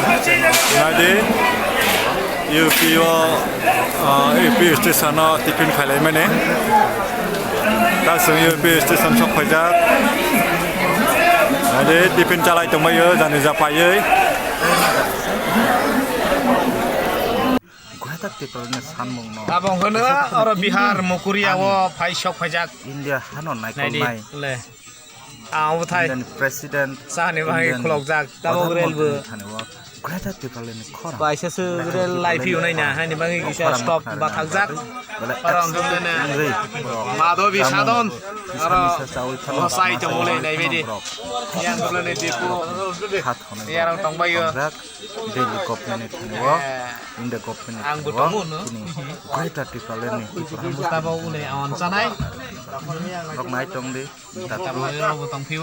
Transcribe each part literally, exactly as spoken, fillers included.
Naidi, U P o, ah, U P station o tiffin khailaimani. Tasung U P station sok phaijak. Naidi, tiffin chalai tongbaio, jani ja paiwi. Guwahati Tripura ni sanmung no. Abo hwnkhe no oro Bihar Mukuria o phai sok phaijak. India hano naikolnai. Naidi, le. Ang obo thai. Indian President, sahani bagwi Indian khulokjak, tabok Pradhan rail bo. Mantri ni thani o Greater Tipraland ni khorang. Kaisa se rail lai phiyunai na, hani bagwi kisa stop bathakjak. Oro hwnkhe mane Madhavi Sadhan, aro Gosai tongmole naibaidi. Yang bolani Dipu, yarang tongbaio. Delhi government ni thani o, India government ni thani o, chini Greater Tipraland ni Tipra Mosque tabok ule awan chanai. Rok nai tong di. Tamo rok bo tong phiu.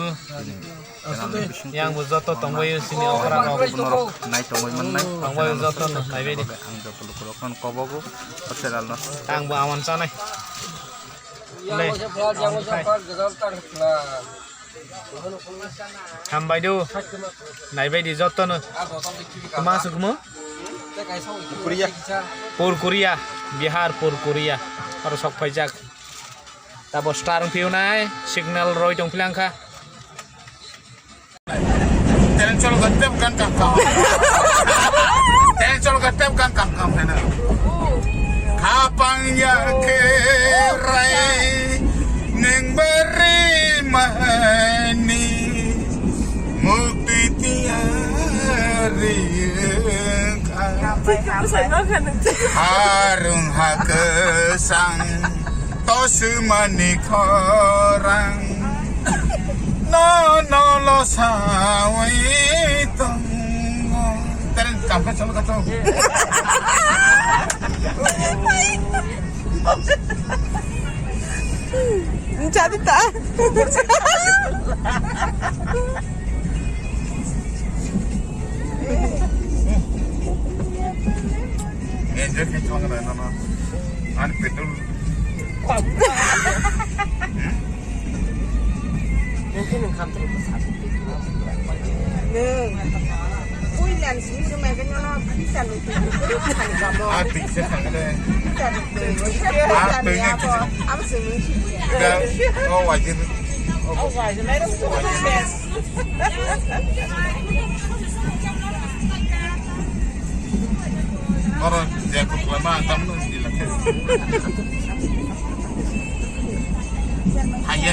Yang bo joto tong bai sini okra rok. Nai tong bai man nai. Tong bai joto no nai bai di. Ang joto luku rok no kobogo. Channel no. Ang bo awan chanai. Le. Hambai do. Nai bai di joto no. Kuma sukmo? Purkuria. Bihar Purkuria. Aro sok phaijak. Tabo star wng phiyo nai, signal roi tong philang kha. Teren cholo gatte bukan kangkang. Teren cholo gatte bukan kangkang hena. Khapang ya ke rai neng beri mahani mukti tiari. Harung hakesang tosumani khorang. No, no, lo sawi tongo. Teren kamkha cholo kato. Jadi ta. Enjoy khe thang na na. Ani petrol. Nwng. Puilan simi simi ke nono pisa nung tunggu kuri sani kamo. Ah, pisa sangale. Pisa nung tunggu. Ah, pisa nung tunggu. Abo simi. Da, oh, wajib. Oh, wajib. Oro je kutlama ang tamno di lakhe. Haye.